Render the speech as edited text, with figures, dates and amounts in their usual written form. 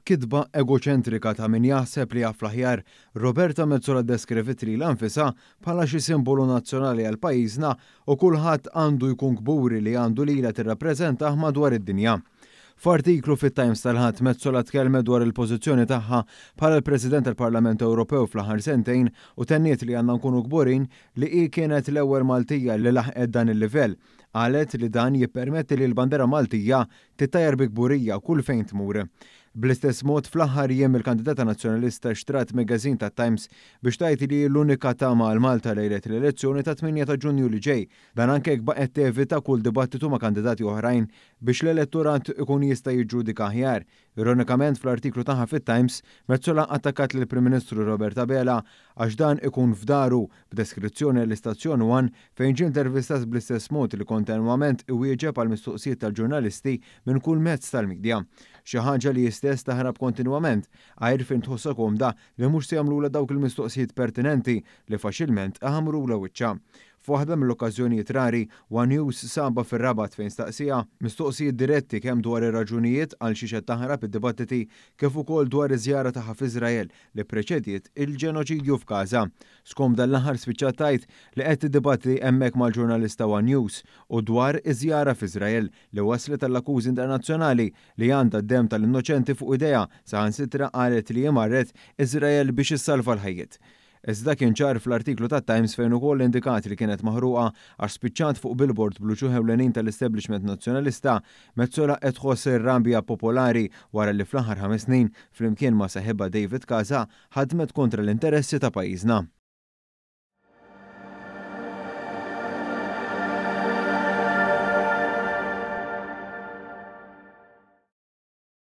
F'kitba egoċentrika ta' min jaħseb li jaf l-aħjar, Roberta Metsola ddeskriviet lilha nfisha bħala xi simbolu nazzjonali għal pajjiżna u kulħadd għandu jkun kburi li għandu lilha tirrappreżentah madwar id-dinja. F'artiklu fit-Times tal-Ħadd, Metsola tkellmet dwar il-pożizzjoni tagħha bħala l-President tal-Parlament Ewropew fl-aħħar sentejn u tenniet li għandna nkunu kburin li hi kienet l-ewwel Maltija li laħqet dan il-livell. Qalet li dan jippermetti li l-bandera Maltija tittajjar bi kburija kull fejn tmur. Bl-istess mod, fl-aħħar jiem il-kandidata Nazzjonalista xtrat magazine tat-Times biex tgħid li hi l-unika tama għal Malta lejlet l-elezzjoni tat-8 ta' Ġunju li ġej. Dan anke jekk baqgħet tevita kull dibattitu ma' kandidati oħrajn biex l-elettorat ikun jista' jiġġudika aħjar. Ironikament, fl-artiklu tagħha fit-Times, Metsola attakkat lill-Prim Ministru Robert Abela għax dan ikun f'daru, b'deskrizzjoni għall-istazzjon One fejn ġie intervistat bl-istess mod li kontinwament iwieġeb għall-mistoqsijiet tal-ġurnalisti minn kull mezz tal-midja. Xi ħaġa li hi stess taħrab kontinwament, għajr fejn tħossha komda li mhux se jagħmlulha dawk il-mistoqsijiet pertinenti li faċilment iħammrulha wiċċha. F'waħda mill-okkażjonijiet rari, one News sabha fir-Rabat fejn staqsieha mistoqsijiet diretti kemm dwar ir-raġunijiet għal xiex qed taħrab id-dibattiti kif ukoll dwar iż-żjara tagħha f'Iżrael li ppreċediet il-ġenoċidju f'Gaza. Skomda l-aħħar spiċċat tgħid li qed tiddibatti hemmhekk mal-ġurnalist ta' one News u dwar iż-żjara f'Iżrael li wasslet għall-akkużi internazzjonali li għandha d-demm tal-innoċenti fuq idejha, saħansitra qalet li hi marret Iżrael biex issalva l-ħajjiet. Iżda kien ċar fl-artiklu tat-Times fejn ukoll indikat li kienet maħruqa għax spiċċat fuq billboard bl-uċuħ ewlenin tal-establishment Nazzjonalista, Metsola qed tħoss ir-rabja popolari wara li fl-aħħar 5 snin, flimkien ma' seħibha David Casa, ħadmet kontra l-interessi ta' pajjiżna.